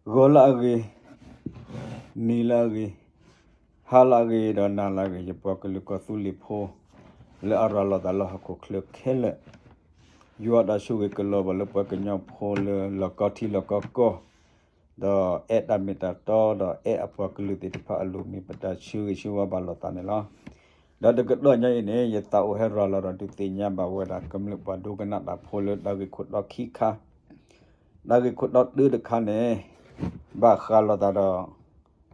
ဂီၤလၢအဂ့ၤ, နံၤလၢအဂ့ၤ, ဟါလၢအဂ့ၤ ဒီးနၤလၢအဂ့ၤ ယပှၤကလုာ်ကီၢ်သူလ့ၤဖိ လၢအရၤလီၤသးလၢဟီၣ်ခိၣ်ချၢခဲလၢာ်, ယွၤတၢ်ဆိၣ်ဂ့ၤကလီၤဘၣ်လၢပှၤကညီဖိလၢလီၢ်ကီထံလီၢ်ကီကီၢ်, ဒီးအဲၣ်တၢ်မ့ၢ်တၢ်တီ ဒီးအဲၣ်အပှၤကလုာ်သ့ၣ်တဖၣ်အလိၤမ့ၢ်ပတၢ်ဆၢဂ့ၤဆၢဝါဘၣ်လိာ်သးန့ၣ်လီၤ. ဒီးတကတီၢ်ညါအံၤန့ၣ် ယသးအိၣ်ဟဲရၤလီၤဒီးဒုးသ့ၣ်ညါဘၣ်ဝဲဒၣ် ကမျၢၢ်ပှၤဒိကနၣ်တၢ်ဖိလၢတၢ်ဂ့ၢ်ခိၣ်တီခံခါ, တၢ်ဂ့ၢ်ခိၣ်တီတၢတခါန့ၣ် ဘၣ်ဃးလိာ်သးဒီး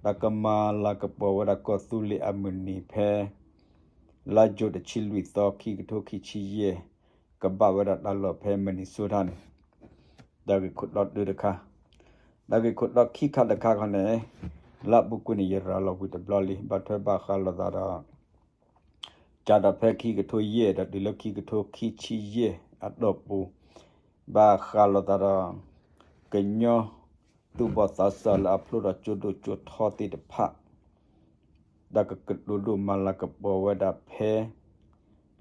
တၢ်ကမၤလၤကပီၤဝဲဒၣ်ကီၢ်သူလ့ၤအမုၢ်နံၤဖဲ လါယူၤတဆံလွံၢ်သီ ခံကထိခံဆံယဲၢ် ကဘၣ်ဝဲဒၣ်တၢ်လီၢ်ဖဲ Minnesota န့ၣ် တၢ်ဂ့ၢ်ခိၣ်တီတၢတခါ, တၢ်ဂ့ၢ်ခိၣ်တီခံခါတခါခီန့ၣ် လၢအပူၤကွံာ်န့ၣ် ယရၤလီၤဝံၤတဘျီလံ ဘၣ်ထွဲဘၣ်ဃးလိာ်သးဒီး စးထီၣ်ဖဲခံကထိယဲၢ်ဒီးတုၤလၢခံကထိခံဆံယဲၢ်အတီၢ်ပူၤ, ဘၣ်ဃးလိာ်သးဒီး ကညီသူၣ်ဘီၣ်သးစၢ်လၢအဖျိထီၣ်ကၠိဒိၣ်ကၠိထီသ့ၣ်တဖၣ် တၢ်ကကတိၤဒိၣ်မၤလၤကပီၤဝဲဒၣ်ဖဲ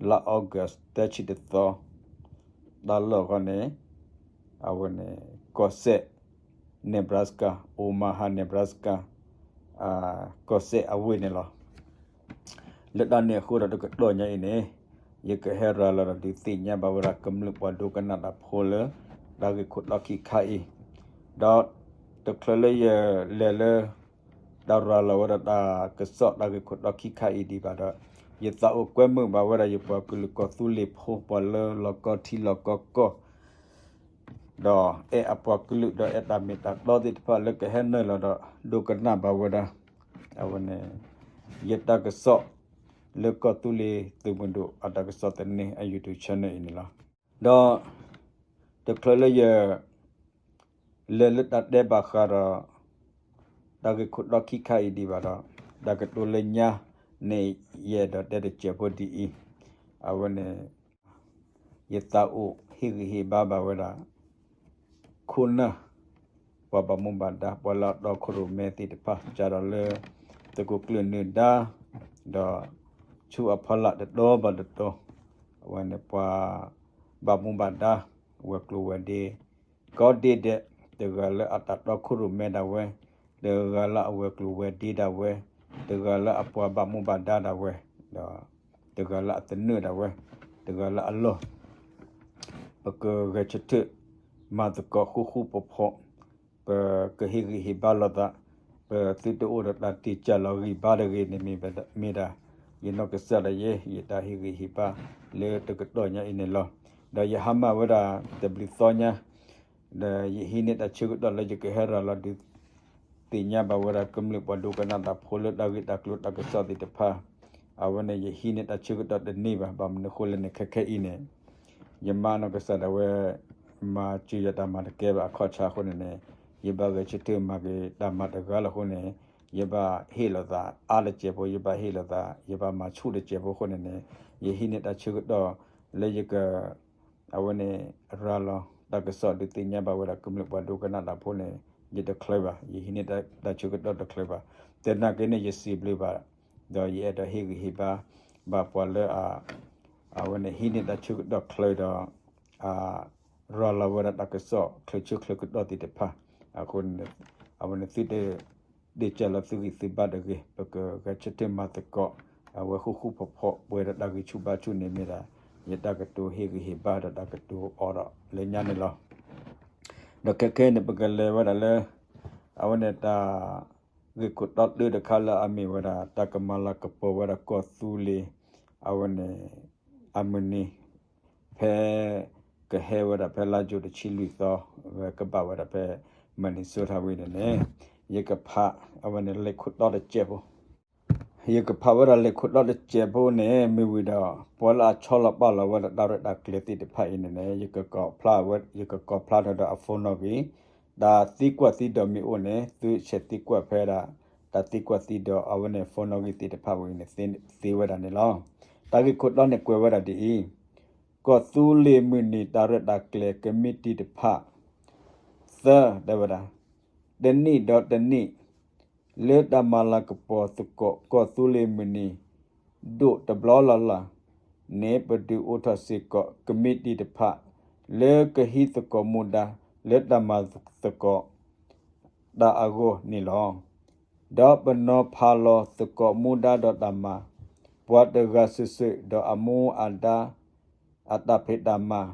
လါ August သၢဆံတသီ တၢ်လီၢ်ဃီန့ၣ် အဝဲန့ၣ် ကီၢ်စဲၣ် Nebraska, Omaha, Nebraska ကီၢ်စဲၣ်အဝ့ၢ်န့ၣ်လီၤ. လၢတၢ်န့ၣ်အဃိဒီးတကတီၢ်ညါအံၤန့ၣ် ယကဟဲရၤလီၤဒီးဒုးသ့ၣ်ညါဘၣ်ဝဲဒၣ်ကမျၢၢ်ပှၤဒိကနၣ်တၢ်ဖိလၢ တၢ်ဂ့ၢ်ခိၣ်တီခံခါအံၤ, ဒီးတချုးလၢယလဲၤလၢ တၢ်ရၤလီၤဝဲဒၣ်တၢ်ကစီၣ်တၢ်ဂ့ၢ်ခိၣ်တီခံခါအံၤဒံးဘၣ်ဒီး ယသးအိၣ်ကွဲမုာ်ဘၣ်ဝဲဒၣ်ယပှၤကလုာ်ကီၢ်သူလ့ၤဖိ ပှၤလၢလီၢ်ကီထံလီၢ်ကီကီၢ် ဒီးအဲၣ်အပှၤကလုာ်ဒီးအဲၣ်တၢ်မ့ၢ်တၢ်တီသ့ၣ်တဖၣ်လၢကဟဲနုာ်လီၤဒီး ဒိကနၣ်ဘၣ်ဝဲဒၣ် အဝဲန့ၣ် ယတၢ်ကစီၣ် လၢကီၢ်သူလ့ၤသုးမုၢ်ဒိၣ်အတၢ်ကစီၣ်သန့အ YouTube channel အံၤန့ၣ်လီၤ. ဒီး တချုးလၢယ လဲၤလၢတၢ်တဲဘၣ်ဃးဒီး တၢ်ဂ့ၢ်ခိၣ်တီခံခါအံၤဒံးဘၣ်ဒီး တၢ်ကတိၤလၢညါန့ၣ် ယအဲၣ်ဒိးတဲတစဲးဖိဒ်အံၤ, အဝဲန့ၣ် ယသးအိၣ်ဟ့ၣ်ဂံၢ်ဟ့ၣ်ဘါဘၣ်ဝဲဒၣ် ခိၣ်နၢ် ပှၤဘၣ်မူဘၣ်ဒါ ပှၤလၢအတီခိၣ်ရိၣ်မဲသ့ၣ်တဖၣ် စးထီၣ်လၢ သုးခိၣ်ကျၢၢ်နၢၤဒါ ဒီး ဆူအဖီလာ်တတီၤဘၣ်တတီၤ အဝဲန့ၣ်ပှၤ ဘၣ်မူဘၣ်ဒါ ဝဲၤကျိၤဝဲၤဒ့ ကိးဒ့ဒဲး တဂၤလၢအတၢ်တီခိၣ်ရိၣ်မဲဒၣ်ဝဲ, တဂၤလၢအဝဲၤကျိၤဝဲၤဒ့ဒၣ်ဝဲ, တဂၤလၢအပှၤဘၣ်မူဘၣ်ဒါဒၣ်ဝဲ, ဒီး တဂၤလၢအသနၢၣ်ဒၣ်ဝဲ, တဂၤလၢအလီၢ် ပကဂဲၤဆၢထၢၣ် မၤသကိးဃူဃူဖိးဖိး, ပကဟ့ၣ်ဂံၢ်ဟ့ၣ်ဘါလိာ်သး, ပသုတအိၣ်ဒီးတၢ်တ့ၢ်ကၢ်လီၤဂံၢ်ဘါတဂ့ၤန့ၣ် မ့ၢ်ဒၣ် ယနီၢ်ကစၢ်ဒၣ်ယဲ ယတၢ်ဟ့ၣ်ဂံၢ်ဟ့ၣ်ဘါ လၢတကတီၢ်ညါအံၤန့ၣ်လီၤ. ဒီးယဟါမၢ်ဝဲဒၣ်တဘျုးသီညါ ဒီးယဟံးန့ၢ်တၢ်ဆၢကတီၢ်လၢယကဟဲရၤလီၤဒုး သ့ၣ်ညါဘၣ်ဝဲဒၣ်ကမျၢၢ်ပှၤဒိကနၣ်တၢ်ဖိလၢတၢ်ဂ့ၢ်တၢ်ကျိၤတၢ်ကစီၣ်သ့ၣ်တဖၣ်, အဝဲန့ၣ်ယဟံးန့ၢ်တၢ်ဆၢကတီၢ်တန့ၢ်ဘၣ်. ဘၣ်မနုၤဃိလဲၣ်န့ၣ် ခဲခဲအံၤန့ၣ် ယမါနီၢ်ကစၢ်ဒၣ်ဝဲ မၤစၢၤယၤတၢ်မၤတကဲဘၣ်အခီၣ်ဆါအဃိန့ၣ်န့ၣ်, ယဘၣ်ဂဲၤဆၢထၢၣ်မၤက့ၤတၢ်မၤတဂၤလီၤအဃိန့ၣ်, ယဘၣ်ဟ့ၣ်လိာ်သးအါတစဲးဖိ, ယဘၣ်ဟ့ၣ်လိာ်သး, ယဘၣ်မၤဆူၣ်တစဲးဖိအဃိန့ၣ်န့ၣ်, ယဟံးန့ၢ်တၢ်ဆၢကတီၢ်လၢယက အဝဲန့ၣ် ရၤလီၤတၢ်ကစီၣ်ဒုးသ့ၣ်ညါဘၣ်ဝဲဒၣ်ကမျၢၢ်ပှၤဒိကနၣ်တၢ်ဖိန့ၣ် ယတချုးဘၣ်, ယဟံးန့ၢ်တၢ်ဆၢကတီၢ်တချုးဘၣ်. သနာ်က့န့ၣ် ယစံးဘျုးဘၣ်, ဒီးယအဲၣ်ဒိးဟ့ၣ်ဂံၢ်ဟ့ၣ်ဘါ ဘၣ်ပှၤလၢအ အဝဲန့ၣ်ဟံးန့ၢ်တၢ်ဆၢကတီၢ်ချုးဒီး အ ရၤလီၤဝဲဒၣ်တၢ်ကစီၣ်ချုးဆၢချုးကတီၢ်သ့ၣ်တဖၣ်, အဃိန့ၣ် အဝဲန့ၣ်သုတ ဒ့ၣ်ကၢ်လီၤသုဂံၢ်သုဘါတဂ့ၤ, ပကဂဲၤဆၢထၢၣ်မၤသကိး အဝဲဃူဃူဖိးဖိး ပှဲၤဒီးတၢ်ဂံၢ်ဆူၣ်ဘါဆူၣ်န့ၣ်မ့ၢ်ဒၣ် ယတၢ်ကတိၤဟ့ၣ်ဂံၢ်ဟ့ၣ်ဘါဒီးတၢ်ကတိၤအိးထီၣ်လၢညါန့ၣ်လီၤ. ဒီးခဲခဲအံၤန့ၣ် ပကလဲၤဝဲဒၣ်လၢ အဝဲန့ၣ်တၢ် ဂ့ၢ်ခိၣ်တီတၢတခါလၢအမ့ၢ်ဝဲဒၣ် တၢ်ကမၤလၤကပီၤဝဲဒၣ်ကီၢ်သူလ့ၤ အဝဲန့ၣ် အမုၢ်နံၤ ဖဲ ကဟဲဝဲဒၣ်ဖဲလါယူၤတဆံလွံၢ်သီ ဝဲကဘၣ်ဝဲဒၣ်ဖဲ Minnesota ဝံၤန့ၣ်န့ၣ် ယကဖး အဝဲန့ၣ်လံာ်ခိၣ်တီတစဲးဖိ ယကဖးဝဲဒၣ်လံာ်ခိၣ်တီတစဲးဖိန့ၣ် မ့ၢ်ဝံၤဒီး ပှၤလၢအဆီလီၤပာ်လီၤဝဲဒၣ်တၢ်ရဲၣ်တၢ်ကျဲၤသ့ၣ်တဖၣ်အံၤန့ၣ်န့ၣ် ယကကိးဖျါဝဲ ယကကိးဖျါထီၣ်ဒီးအ phone နီၣ်ဂံၢ်, တၢ်သံကွၢ်သံဒိးမ့ၢ်အိၣ်န့ၣ် သုဆဲးသံကွၢ်ဖဲဒၣ် တၢ်သံကွၢ်သံဒိး အဝဲန့ၣ် phone နီၣ်ဂံၢ်သ့ၣ်တဖၣ်ဝံၤန့ၣ် သ့ဝဲဒၣ်န့ၣ်လီၤ. တၢ်ဂ့ၢ်ခိၣ်တီန့ၣ်ကွဲးဝဲဒၣ်ဒ်အံၤ, ကီၢ်သူလ့ၤမုၢ်နံၤတၢ်ရဲၣ်တၢ်ကျဲၤကမံးတံာ်တဖၣ် သၢ တဲဝဲဒၣ် တနံၣ်ဒီးတနံၣ် လၢတၢ်မၤလၤကပီၤသကိးကီၢ်သူလ့ၤမုၢ်နံၤ ဒိၣ်တဘျီလၢ်လၢ်န့ၣ် ပဒုးအိၣ်ထီၣ်စ့ၢ်ကီးကမံးတံာ်တဖၣ် လၢကဟံးသကိးမူဒါ လၢတၢ်မၤသကိး တၢ်အဂီၢ်န့ၣ်လီၤ. ဒီးပနီၤဖးလီၤသကိးမူဒါဒီးတၢ်မၤ, ပှၤတဂၤစုာ်စုာ်ဒီးအမူအဒါ အတၢ်ဖံးတၢ်မၤ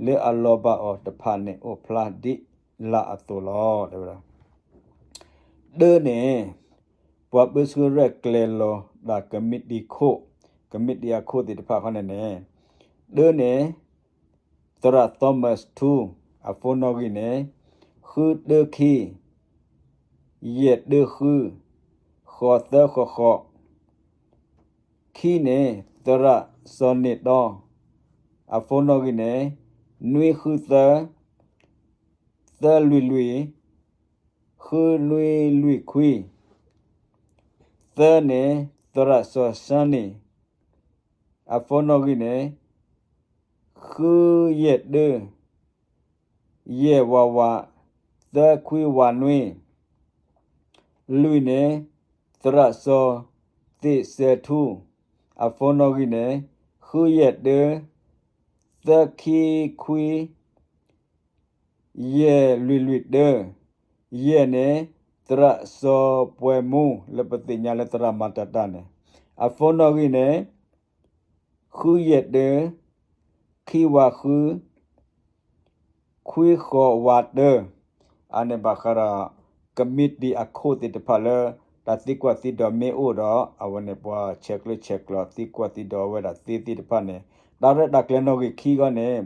လၢအလီၤဘၣ်အီၤတဖၣ်န့ၣ် အိၣ်ဖျါဒ်လာ်အသိးလီၤ. တဲဝဲဒၣ် တၢန့ၣ် ပှၤပၢဆှၢရဲၣ်ကျဲၤလီၤတၢ်ကမံးတံာ်ခိၣ်, ကမံးတံာ်အခိၣ်သ့ၣ်တဖၣ်ခီန့ၣ်န့ၣ်, တၢန့ၣ် သရၣ် Thomas Thu အ phone နီၣ်ဂံၢ်န့ၣ် ဃုတၢခံ ယဲၢ်တၢဃု ဃိးသၢဃိးဃိး, ခံန့ၣ် သရၣ်စီၤန့ၢ်တီ အ phone နီၣ်ဂံၢ်န့ၣ် နွံဃုသၢ သၢလွံၢ်လွံၢ် ဃုနွံလွံၢ်ခွံ, သၢန့ၣ် သရၣ်စီၤစၢန့ၣ် အ phone နီၣ်ဂံၢ်န့ၣ် ဃုယဲၢ်တၢ ယဲၢ်ဝးဝး သၢခွံဝးနွံ, လွံၢ်န့ၣ် သရၣ်စီၤသ့ၣ်စဲၤထူ အ phone နီၣ်ဂံၢ်န့ၣ် ဃုယဲၢ်တၢ သၢခံခွံ ယဲၢ်လွံၢ်လွံၢ်တၢ, ယဲၢ်န့ၣ် သရၣ်စီၤပှဲၤမူ လၢပသ့ၣ်ညါလၢသရၣ်မၤတၢ်တၢ်န့ၣ် အ phone နီၣ်ဂံၢ်န့ၣ် ဃုယဲၢ်တၢ ခံဝးဃု ခွံဃိးဝးတၢ, အန့ၣ်ဘၣ်ဃးဒီး ကမံးတံာ်အခိၣ်သ့ၣ်တဖၣ်လၢ တၢ်သံကွၢ်သံဒိးမ့ၢ်အိၣ်ဒီး အဝဲန့ၣ်ပှၤဆဲးကျၢဆဲးကျိးသံကွၢ်သံဒိးဝဲဒၣ်သ့သ့ၣ်တဖၣ်န့ၣ်, တၢ်ရဲၣ်တၢ်ကျဲၤနီၣ်ဂံၢ်ခံဂီၢ်န့ၣ်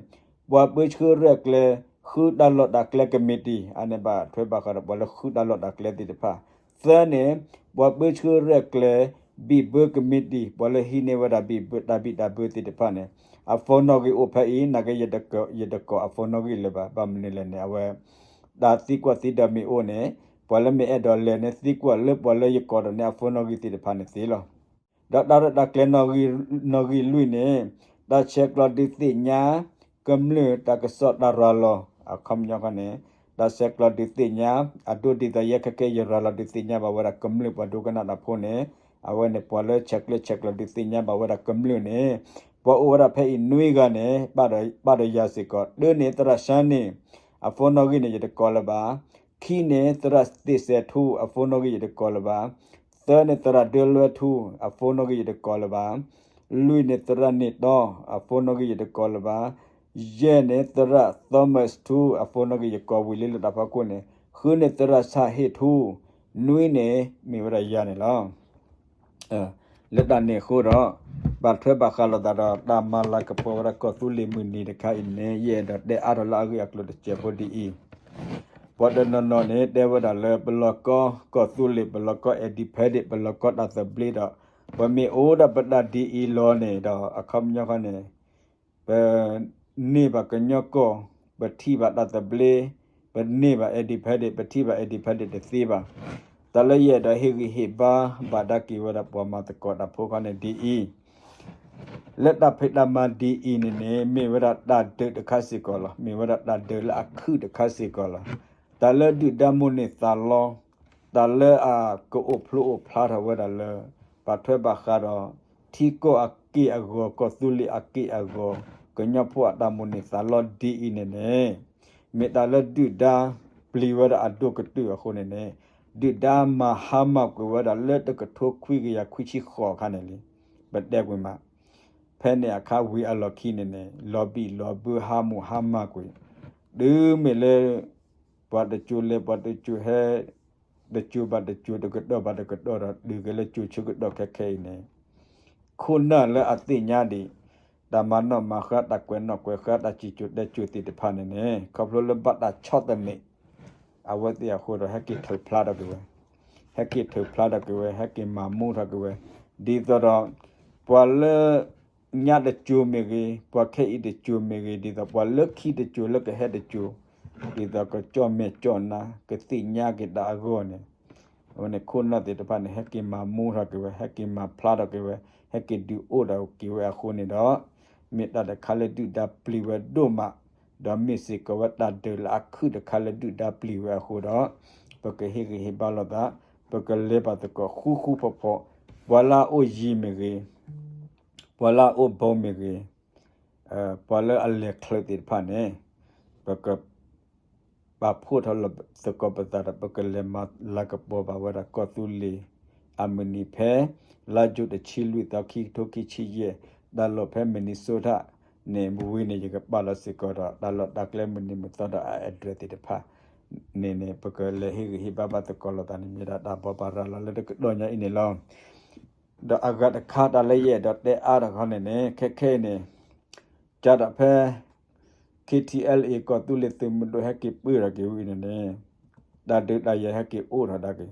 ပှၤပၢဆှၢရဲၣ်ကျဲၤ ဃုတၢ်လီၢ်တၢ်ကျဲကမံးတံာ် အန့ၣ်ဘၣ်ထွဲဘၣ်ဃးဒီးပှၤလၢဃုတၢ်လီၢ်တၢ်ကျဲသ့ၣ်တဖၣ်, သၢန့ၣ် ပှၤပၢဆှၢရဲၣ်ကျဲၤ ဘံၣ်ဘၢကမံးတံာ် ပှၤလၢဟံးန့ၢ်ဝဲဒၣ်ဘံၣ်ဘၢတၢ်ဘံၣ်တၢ်ဘၢသ့ၣ်တဖၣ်န့ၣ် အ phone နီၣ်ဂံၢ်အိၣ်ဖဲအံၤ နာ်က့ ယတကိး အ phone နီၣ်ဂံၢ်လၢၤဘၣ် ဘၣ်မနုၤလဲၣ်န့ၣ် အဝဲ တၢ်သံကွၢ်သံဒိးမ့ၢ်အိၣ်န့ၣ် ပှၤလၢမ့ၢ်အဲၣ်ဒိးလဲၤန့ၣ် သံကွၢ်လၢပှၤလၢယကိးဒီးန့ၢ်အ phone နီၣ်ဂံၢ်သ့ၣ်တဖၣ်န့ၣ်သ့လီၤ. ဒီးတၢ်ရဲၣ်တၢ်ကျဲၤနီၣ်ဂံၢ်လွံၢ်န့ၣ် တၢ်ဆဲးကျိးဒုးသ့ၣ်ညါ ကမျၢၢ်တၢ်ကစီၣ်တၢ်ရၤလီၤ အခီပညီခီန့ၣ် တၢ်ဆဲးကျိးဒုးသ့ၣ်ညါ အဒိဒ်သိးယဲခဲကဲယရၤလီၤဒုးသ့ၣ်ညါဘၣ်ဝဲဒၣ်ကမျၢၢ်ပှၤဒိကနၣ်တၢ်ဖိန့ၣ် အဝဲန့ၣ်ပှၤလၢဆဲးကျၢဆဲးကျိးဒုးသ့ၣ်ညါဘၣ်ဝဲဒၣ်ကမျၢၢ်န့ၣ် ပှၤအိၣ်ဝဲဒၣ်ဖဲအံၤနွံဂၤန့ၣ် ပာ်ဒီးယၤစ့ၢ်ကီး တၢန့ၣ် သရၣ်စၢန့ၣ် အ phone နီၣ်ဂံၢ်န့ၣ် ယတကိးလၢၤဘၣ်, ခံန့ၣ် သရၣ်သ့ၣ်စဲးထူ အ phone နီၣ်ဂံၢ်ယတကိးလၢၤဘၣ်, သၢန့ၣ် သရၣ်ဒၢလွဲထူ အ phone နီၣ်ဂံၢ်ယတကိးလၢၤဘၣ်, လွံၢ်န့ၣ် သရၣ်န့ၢ်တီ အ phone နီၣ်ဂံၢ်ယတကိးလၢၤဘၣ်, ယဲၢ်န့ၣ် သရၣ် Thomas Thu အ phone နီၣ်ဂံၢ်ယကိးဝံၤလံလၢတၢ်ဖီခိၣ်န့ၣ်, ဃုန့ၣ် သရၣ်ဆၣ်ဟ့ၣ်ထူ, နွံန့ၣ် မ့ၢ်ဝဲဒၣ်ယၤန့ၣ်လီၤ. လၢတၢ်န့ၣ်အဃိဒီး ဘၣ်ထွဲဘၣ်ဃးလိာ်သးဒီးတၢ်မၤလၤကပီၤဝဲဒၣ်ကီၢ်သူလ့ၤမုၢ်နံၤတခါအံၤန့ၣ် ယအဲၣ်ဒိးတဲအါထီၣ်လၢအဂ့ၢ်အကျိၤတစဲးဖိဒ်အံၤ, ပှၤတနီၤနီၤန့ၣ် တဲဝဲဒၣ်လၢပလီၢ်ကီကီၢ်သူလ့ၤ ပလီၢ်ကီ independent ပလီၢ်ကီတၢ်သဘျ့ဒီး ပမ့ၢ်အိၣ်ဒၣ်ပတၢ်ဒ်အံၤလီၤန့ၣ်ဒီး အခီပညီခီန့ၣ် ပန့ၢ်ဘၣ်ကညီကီၢ်, ပထံၣ်ဘၣ်တၢ်သဘျ့, ပန့ၢ်ဘၣ် independent ပထံၣ်ဘၣ် independent တသ့ဘၣ်. တၢ်လၢယအဲၣ်ဒိးဟ့ၣ်ဂံၢ်ဟ့ၣ်ဘါဘၣ်ဒါက့ၤဝဲဒၣ်ပှၤမၤသကိးတၢ်ဖိခီန့ၣ်ဒ်အံၤ, လၢတၢ်ဖံးတၢ်မၤဒ်အံၤန့ၣ်န့ၣ် မ့ၢ်ဝဲဒၣ်တၢ်ဒုးတခါစ့ၢ်ကီးလီၤ. မ့ၢ်ဝဲဒၣ်တၢ်ဒုးလၢအခုၣ်တခါစ့ၢ်ကီးလီၤ. တၢ်လၢဒုၣ်ဒါမိၣ်န့ၢ်သးလီ, တၢ်လၢအကအိၣ်ဖျိအိၣ်ဖျါထီၣ်ဝဲဒၣ်လၢ ဘၣ်ထွဲဘၣ်ဃးဒီး ထံကီၢ်အက့ၢ်အဂီၤ ကီၢ်သူလ့ၤအက့ၢ်အဂီၤ ကညီဖိအတၢ်မိၣ်န့ၢ်သးလီဒ်အံၤန့ၣ်န့ၣ် မ့ၢ်တၢ်လၢဒုၣ်ဒါပျံၤဝဲဒၣ်အဒိၣ်ကတၢၢ်အဃိန့ၣ်န့ၣ် ဒုၣ်ဒါမၤဟါမၢ်ကွံာ်ဝဲဒၣ်လၢတကထိခွံကယၤခွံဆံဃိးအခါန့ၣ်လံ. ပတဲကွံာ်မး ဖဲန့ၣ်အခါဝံၤအလီၢ်ခံန့ၣ်န့ၣ် လီၤဘံၣ်လီၤဘၢဟါမၢ်ဟါမၢ်ကွံာ် တုၤမ့ၢ်လၢ ပှၤတစိၤလဲၤ ပှၤတစိၤဟဲ တစိၤဘၣ်တစိၤ တကတီၢ်ဘၣ်တကတီၢ်ဒီး တုၤက့ၤလၢစိၤဆၢကတီၢ်ခဲခဲအံၤန့ၣ် ခိၣ်နၢ်လၢအသ့ၣ်ညါဒံး တၢ်မၤနီၣ်မၤဃါ တၢ်ကွဲးနီၣ်ကွဲးဃါ တၢ်စံၣ်စိၤတဲစိၤသ့ၣ်တဖၣ်န့ၣ်န့ၣ် ခီဖျိလၢဘၣ်တၢ်ဆီၣ်သနံး အဝဲသ့ၣ်အဃိဒီး ဟဲက့ၤထုးဖျါထီၣ်က့ၤဝဲ, ဟဲက့ၤထုးဖျါထီၣ်က့ၤဝဲ ဟဲက့ၤမၤမူထီၣ်က့ၤဝဲ ဒ်သိးဒီး ပှၤလၢ ညါတစိၤမ့ၢ်ဂ့ၤ, ပှၤခဲအံၤတစိၤမ့ၢ်ဂ့ၤ, ဒ်သိးပှၤလၢခံတစိၤလၢကဟဲတစိၤ, ဒ်သိးကကၠီၣ်မဲာ်ကၠီၣ်နါ ကသ့ၣ်ညါက့ၤတၢ်အဂီၢ်န့ၣ်, အဝဲန့ၣ်ခိၣ်နၢ်သ့ၣ်တဖၣ်န့ၣ် ဟဲက့ၤမၤမူထီၣ်က့ၤဝဲ, ဟဲက့ၤမၤဖျါထီၣ်က့ၤဝဲ, ဟဲက့ၤဒုးအိၣ်ထီၣ်က့ၤဝဲအဃိန့ၣ်ဒီး, မ့ၢ်တၢ်တခါလၢဒုၣ်ဒါပျံၤဝဲဒိၣ်မး, ဒီးမ့ၢ်စ့ၢ်ကီးဝဲတၢ်ဒုးလၢအခုၣ်တခါလၢဒုၣ်ဒါပျံၤဝဲအဃိဒီး, ပကဟ့ၣ်ဂံၢ်ဟ့ၣ်ဘါလိာ်သး, ပကလဲၤဘၣ်သကိးဃူဃူဖိးဖိး, ပှၤလၢအအိၣ်ယံၤမ့ၢ်ဂ့ၤ, ပှၤလၢအအိၣ်ဘီမ့ၢ်ဂ့ၤ, ပှၤလၢအလဲၤချၢးသ့ၣ်တဖၣ်န့ၣ်, ပက ပာ်ဖှိၣ်ထီၣ်လီၤသကိးပသးဒီး ပကလဲၤမၤလၤကပီၤဘၣ်ဝဲဒၣ်ကီၢ်သူလ့ၤ အမုၢ်နံၤဖဲ လါယူၤတဆံလွံၢ်သီ ခံကထိခံဆံယဲၢ် တၢ်လီၢ်ဖဲ Minnesota န့ၣ် ဝံၤန့ၣ် ယကပာ်လီၤစ့ၢ်ကီးဒီး တၢ်လီၢ်တၢ်ကျဲမုၢ်နံၤမုၢ်သီဒီးအ address သ့ၣ်တဖၣ်န့ၣ်န့ၣ် ပကလဲၤဟ့ၣ်ဂံၢ်ဟ့ၣ်ဘါဘၣ်သကိးလိာ်သးန့ၣ် မ့ၢ်ဒၣ်တၢ်ဘိးဘၣ်ရၤလီၤလၢတကတီၢ်ညါအံၤန့ၣ်လီၤ. ဒီးအဂၤတခါတၢ်လၢယအဲၣ်ဒိးတဲအါထီၣ်ခီန့ၣ်န့ၣ် ခဲခဲအံၤန့ၣ် ကဒီးဖဲ K T L A ကီၢ်သူလ့ၤသုးမုၢ်ဒိၣ်ဟဲက့ၤပၢၢ်ထီၣ်က့ၤဝံၤအံၤန့ၣ်န့ၣ် တၢ်ဒုးတၢ်ယၤဟဲက့ၤအိၣ်ထီၣ်ဒၣ်က့ၤ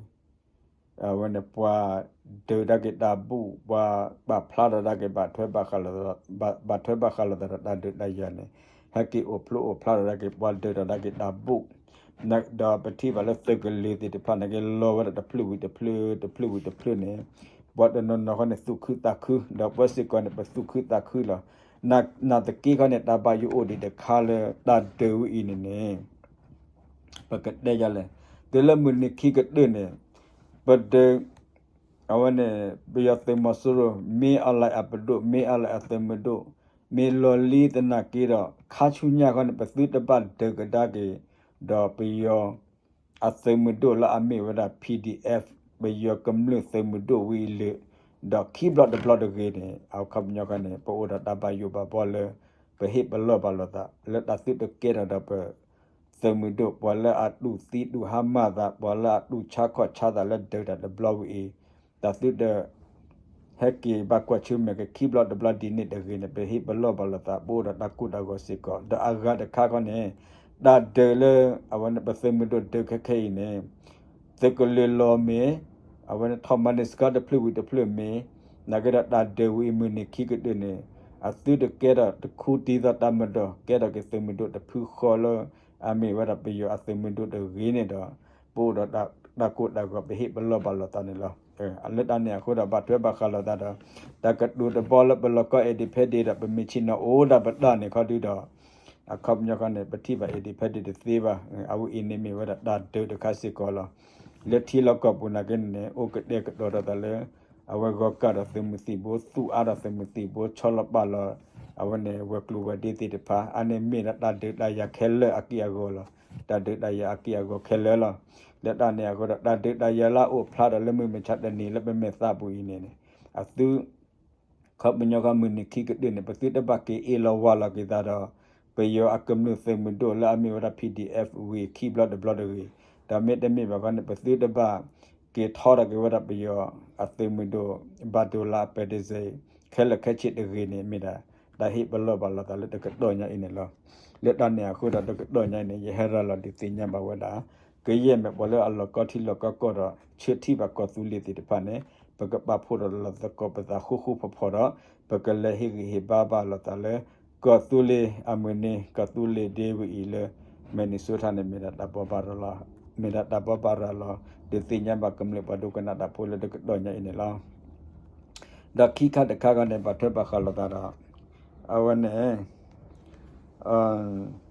အဝဲန့ၣ် ပှၤဒုးဒၣ်က့ၤတၢ်ဘူၣ် ပှၤပာ်ဖျါထီၣ်ဒၣ်က့ၤ ဘၣ်ထွဲဘၣ်ဃးလိာ်သး ဘၣ်ထွဲဘၣ်ဃးလိာ်သးဒီးတၢ်ဒုးတၢ်ယၤန့ၣ် ဟဲက့ၤအိၣ်ဖျိအိၣ်ဖျါထီၣ်ဒၣ်က့ၤ ပှၤဒုးထီၣ်ဒၣ်က့ၤတၢ်ဘူၣ် ဒီးပထံၣ်ဘၣ်လၢသုးကလၢၤသ့ၣ်တဖၣ်န့ၣ် က့ၤလီၤဝဲဒၣ်တဖျၢၣ်ဝံၤတဖျၢၣ် တဖျၢၣ်ဝံၤတဖျၢၣ်န့ၣ် ပှၤတနီၤနီၤခီန့ၣ် သူၣ်ခုသးခု ဒီးပှၤစ့ၢ်ကီးန့ၣ် ပသူၣ်ခုသးခုလီၤ. နာ်သက့ခီန့ၣ် တၢ်ဘၣ်ယိၣ်အိၣ်ဒံးတခါလၢတၢ်ဒုးဝဲအံၤန့ၣ်န့ၣ် ပကတဲယၤလဲၣ်, တုၤလၢမုၢ်နံၤခံကတၢၢ်န့ၣ် ပဒုး အဝဲန့ၣ် ပယီၤသုးမီၤစိရိၤ မ့ၢ်အီၤလဲၣ်အပဒိၣ် မ့ၢ်အီၤလဲၣ်အသုးမုၢ်ဒိၣ် မ့ၢ်လီၤလံသနာ်က့ဒီး ခါဆူညါခီန့ၣ် ပသုတဘၣ်ဒုးကဒါက့ၤ ဒီးပယီၤအသုးမုၢ်ဒိၣ်လၢအမ့ၢ်ဝဲဒၣ် P D F ပယီၤကမျၢၢ်သုးမုၢ်ဒိၣ်ဝံၤအံၤလၢ ဒီးခံဘျီတဘျီတဂ့ၤန့ၣ် အခီပညီခီန့ၣ် ပအိၣ်ဒီးတၢ်ဘၣ်ယိၣ်ဘၣ်ဘှီလၢ ပဟ့ၣ်ပလီၢ်ဘၣ်လိာ်သး လၢတၢ်သုတကဲထီၣ်ဒီးပ သုးမုၢ်ဒိၣ် ပှၤလၢအတူၢ်သံတူၢ်ဟါမၢ်သး ပှၤလၢအတူၢ်ဆါခီၣ်ဆါသးလၢဒုးတၢ်တဘျီဝံၤအံၤ တၢ်သုတ ဟဲက့ၤဘၣ်ကွၢ်ဆၢၣ်မဲာ်က့ၤခံဘျီတဘျီဒ်န့ၣ်တဂ့ၤန့ၣ် ပဟ့ၣ်ပလီၢ်ဘၣ်လိာ်သး ပအိၣ်ဒီးတၢ်ကိၢ်တၢ်ဂီၤစ့ၢ်ကီး ဒီးအဂၤတခါခီန့ၣ် တၢ်ဒုးလၢ အဝဲန့ၣ် ပသုးမုၢ်ဒိၣ်ဒုးခဲခဲအံၤန့ၣ် သုးကလၢၤလီၤမ့ၢ် အဝဲန့ၣ် ထီၣ်မၤန့ၢ်စခါတဖျၢၣ်ဝံၤတဖျၢၣ်မ့ၢ် နာ်က့ဒီးတၢ်ဒုးဝံၤအံၤမုၢ်နံၤခံကတၢၢ်န့ၣ် အသုတကဲထီၣ်တခူတံၤသီတၢ်မၤဒီး ကဲထီၣ်က့ၤသုးမုၢ်ဒိၣ်တဖုဃီလၢ အမ့ၢ်ဝဲဒၣ်ပယီၤအသုးမုၢ်ဒိၣ်တဂ့ၤန့ၣ်ဒီး ပအိၣ်ဒီးတၢ်ကိၢ်တၢ်ဂီၤ ပဟ့ၣ်ပလီၢ်ဘၣ်လိာ်သးန့ၣ်လီၤ. လၢတၢ်န့ၣ်အဃိဒီး ဘၣ်ထွဲဘၣ်ဃးလိာ်သးဒီး တၢ်ကတိၤတဘီလၢပလီၢ်ကီ independent ဒီး ပမ့ၢ်ဆ့ၣ်နီၤအိၣ်ဒၣ်ပတၢ်န့ၣ်ခီဒုဒီး အခီပညီခီန့ၣ် ပထံၣ်ဘၣ် independent တသ့ဘၣ်. အဝဲအံၤန့ၣ်မ့ၢ်ဝဲဒၣ်တၢ်ဒုးတခါစ့ၢ်ကီးလီၤ. လၢထံလီၢ်ကီၢ်ပူၤနာ်က့န့ၣ် အိၣ်ကတဲာ်ကတီၤဒီးသးလၢ အဝဲဂီၤကၢ်ဒီးသုးမုၢ်သံၣ်ဘိ သူၣ်အါဒီးသုးမုၢ်သံၣ်ဘိ ဆီလီၤပာ်လီၤ အဝဲန့ၣ် ဝဲၤကျိၤဝဲၤဒ့သ့ၣ်တဖၣ် အါန့ၢ်မ့ၢ်ဒၣ်တၢ်ဒုးတၢ်ယၤခဲလၢာ်အက့ၢ်အဂီၤလီၤ. တၢ်ဒုးတၢ်ယၤအက့ၢ်အဂီၤခဲလၢာ်လီၤ. လၢတၢ်န့ၣ်အဃိဒီး တၢ်ဒုးတၢ်ယၤလၢအအိၣ်ဖျါဒီးလၢမုၢ်မဆါတနံၤလၢပမဲာ်သးပူၤအံၤန့ၣ်န့ၣ် အသု ခီပညီခီမုၢ်နံၤခံကတၢၢ်န့ၣ် ပသုတဘၣ်က့ၤအ့ၣ်လီၤဝါလီၤက့ၤသးဒီး ပယီၤအကမျၢၢ်သုးမုၢ်ဒိၣ်လၢအမ့ၢ်ဝဲဒၣ် P D F ဝံၤခံဘျီတဘျီတဂ့ၤ. ဒီးမ့တမ့ၢ်ဘၣ်ခီန့ၣ် ပသုတဘၣ်က့ၤထီထီၣ်က့ၤဝဲဒၣ်ပယီၤအသုးမုၢ်ဒိၣ် ဘၣ်ဒိလါအပဲတစ့ ခဲလၢာ်ခဲဆ့တဂ့ၤန့ၣ် မ့ၢ်ဒၣ်တၢ်ဟ့ၣ်ပလီၢ်ဘၣ်လိာ်သးလၢတကတီၢ်ညါအံၤန့ၣ်လီၤ. လၢတၢ်န့ၣ်အဃိဒီးတကတီၢ်ညါအံၤန့ၣ် ယဟဲရၤလီၤဒုးသ့ၣ်ညါဘၣ်ဝဲဒၣ် ကယဲၢ်မ့ၢ်ပှၤလၢအလီၤကီထံလီၤကီကီၢ်ဒီး ဆၢထံၣ်ဘၣ်ကီၢ်သူလ့ၤသ့ၣ်တဖၣ်န့ၣ် ပကပာ်ဖှိၣ်ဒီးလီၤသကိးပသးဃူဃူဖိးဖိးဒီး ပကလဲၤဟ့ၣ်ဂံၢ်ဟ့ၣ်ဘါဘၣ်လိာ်သးလၢ ကီၢ်သူလ့ၤအမုၢ်နံၤ ကီၢ်သူလ့ၤဒ့ဝံၤအံၤလၢ Minnesota န့ၣ် မ့ၢ်ဒၣ်တၢ်ဘိးဘၣ်ရၤလီၤ မ့ၢ်ဒၣ်တၢ်ဘိးဘၣ်ရၤလီၤ ဒုးသ့ၣ်ညါဘၣ်ကမျၢၢ်ပှၤဒိကနၣ်တၢ်ဖိလၢတကတီၢ်ညါအံၤန့ၣ်လီၤ. ဒီးခံခါတခါဂီၢ်န့ၣ် ဘၣ်ထွဲဘၣ်ဃးလိာ်သးဒီး အဝဲန့ၣ်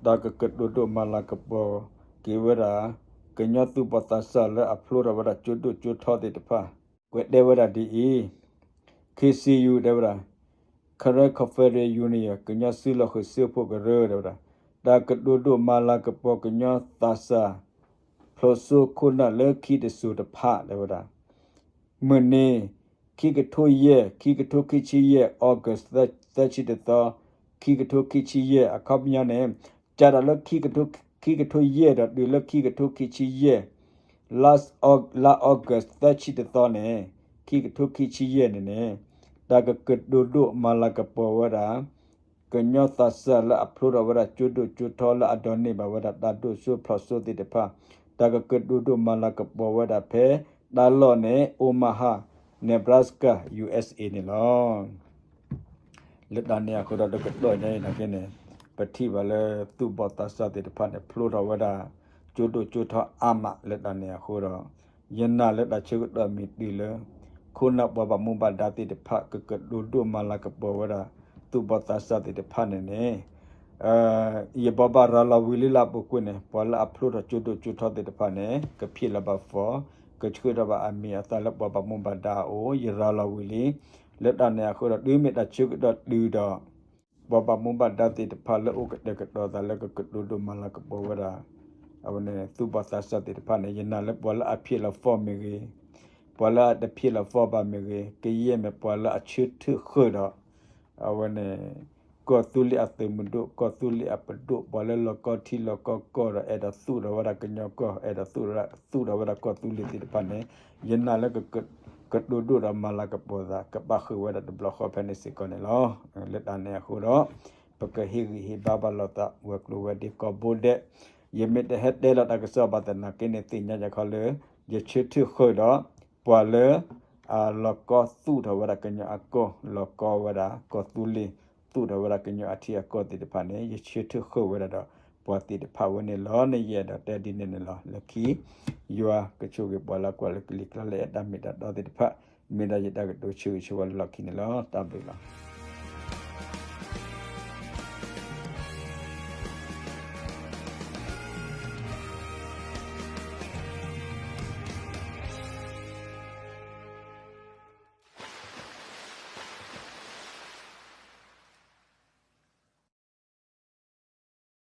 တၢ်ကကတိၤဒိၣ်မၤလၤကပီၤက့ၤဝဲဒၣ် ကညီသူၣ်ဘီၣ်သးစၢ်လၢအဖျိထီၣ်ဝဲဒၣ်ကၠိဒိၣ်ကၠိထီသ့ၣ်တဖၣ် ကွဲးတဲဝဲဒၣ်ဒ်အံၤ, K C U တဲဝဲဒၣ် Karen Confederate Union ကညီစုလီၢ်ဃုာ်စၢဖှိၣ်ကရၢတဲဝဲဒၣ် တၢ်ကတိၤဒိၣ်မၤလၤကပီၤကညီသးစၢ် ဖျိးစိခိၣ်နၢ်လၢခံတစိၤတဖၣ်တဲဝဲဒၣ် မုၢ်နံၤ ခံကထိယဲၢ် ခံကထိခံဆံယဲၢ် August သၢဆံတသီ ခံကထိခံဆံယဲၢ် အခီပညီန့ၣ် ကးဒီးလၢ ခံကထိခံဆံယဲၢ်ဒီးတုၤလၢခံကထိခံဆံယဲၢ် လါ August သၢဆံတသီန့ၣ် ခံကထိခံဆံယဲၢ်န့ၣ်န့ၣ် တၢ်ကကတိၤဒိၣ်မၤလၤကပီၤဝဲဒၣ် ကညီသးစၢ်လၢအဖျိထီၣ်ဝဲဒၣ်ကၠိဒိၣ်ကၠိထီလၢအဒိးန့ၢ်ဘၣ်ဝဲဒၣ်တၢ်ဒိၣ်စိဖျိးစိသ့ၣ်တဖၣ် တၢ်ကကတိၤဒိၣ်မၤလၤကပီၤဝဲဒၣ်ဖဲ တၢ်လီၢ်န့ၣ် Omaha, Nebraska, U S A န့ၣ်လီၤ. လၢတၢ်န့ၣ်အဃိဒီးတကတီၢ်ညါအံၤနာ်က့န့ၣ် ပထံၣ်ဘၣ်လၢသူၣ်ဘီၣ်သးစၢ်သ့ၣ်တဖၣ်န့ၣ် ဖျိထီၣ်ဝဲဒၣ် ကၠိဒိၣ်ကၠိထီအါမးလၢတၢ်န့ၣ်အဃိဒီး ယနာ်လၢတၢ်ဆၢကတီၢ်မ့ၢ်တုၤလၢ ခိၣ်နၢ်ပှၤဘၣ်မူဘၣ်ဒါသ့ၣ်တဖၣ် ကကတိၤဒိၣ်မၤလၤကပီၤဝဲဒၣ် သူၣ်ဘီၣ်သးစၢ်သ့ၣ်တဖၣ်န့ၣ်န့ၣ် ယဘိးဘၣ်ရၤလီၤဝံၤလံလၢအပူၤကွံာ်န့ၣ် ပှၤလၢအဖျိထီၣ်ကၠိဒိၣ်ကၠိထီသ့ၣ်တဖၣ်န့ၣ် ကဖံးလီၤဘၣ် form ကဆှၢထီၣ်ဘၣ်အမံၤအသၣ်လၢပှၤဘၣ်မူဘၣ်ဒါအအိၣ် ယရၤလီၤဝံၤလံ. လၢတၢ်န့ၣ်အဃိဒီး တုၤမ့ၢ်တၢ်ဆၢကတီၢ်တုၤဒီး ပှၤဘၣ်မူဘၣ်ဒါသ့ၣ်တဖၣ်လၢအိၣ်ကတဲာ်ကတီၤသးလၢကကတိၤဒိၣ်မၤလၤကပီၤဝဲဒၣ် အဝဲန့ၣ် သူၣ်ဘီၣ်သးစၢ်သ့ၣ်တဖၣ်န့ၣ် ယနာ်လၢပှၤလၢအဖံးလီၤဖီမ့ၢ်ဂ့ၤ, ပှၤလၢအတဖံးလီၤဖီဘၣ်မ့ၢ်ဂ့ၤ, ကယဲၢ်မ့ၢ်ပှၤလၢအဆၢထၢၣ်ဃုာ်ဒီး အဝဲန့ၣ် ကီၢ်သူလ့ၤအသုးမုၢ်ဒိၣ် ကီၢ်သူလ့ၤအပဒိၣ် ပှၤလၢလီၤကီထံလီၤကီကီၢ်ဒီး အဲၣ်ဒိးသူၣ်ထီၣ်ဝဲဒၣ်ကညီကီၢ် အဲၣ်ဒိးသူၣ်ထီၣ် သူၣ်ထီၣ်ဝဲဒၣ်ကီၢ်သူလ့ၤသ့ၣ်တဖၣ်န့ၣ် ယနာ်လၢ ကတိၤဒိၣ်ဒီးမၤလၤကပီၤသး ကဘၣ်ဃုာ်ဝဲဒၣ်တဘျီဃီဖဲန့ၣ်စ့ၢ်ကီးန့ၣ်လီၤ. လၢတၢ်န့ၣ်အဃိဒီး ပကဟ့ၣ်ဂံၢ်ဟ့ၣ်ဘါဘၣ်လိာ်သး ဝဲၤကျိၤဝဲၤဒ့ကိးဘိဒဲး, ယမ့ၢ်တဟဲတဲလီၤတၢ်ကစီၣ်ဘၣ်သနာ်က့န့ၣ် သ့ၣ်ညါယခီလၢ ယဆၢထၢၣ်ဃုာ်ဒီး ပှၤလၢ အလီၤကီသူၣ်ထီၣ်ဝဲဒၣ်ကညီအကီၢ် လီၤကီဝဲဒၣ်ကီၢ်သူလ့ၤ သူၣ်ထီၣ်ဝဲဒၣ်ကညီအထံအကီၢ်သ့ၣ်တဖၣ်န့ၣ် ယဆၢထၢၣ်ဃုာ်ဝဲဒၣ်ဒီး ပှၤသ့ၣ်တဖၣ်ဝဲန့ၣ်လီၤန့ၣ် ယအဲၣ်ဒိးတဲဒ်န့ၣ်န့ၣ်လီၤ. လၢခံ ယွၤကဆိၣ်ဂ့ၤပှၤလၢကွၢ်လၢကလံၤကျါလၢအဲၣ်တၢ်မ့ၢ်တၢ်တီသ့ၣ်တဖၣ် မ့ၢ်ဒၣ်ယတၢ်ကတိၤဆၢဂ့ၤဆၢဝါလၢလီၢ်ခံန့ၣ်လီၤ. တၢ်ဘျုးလီၤ.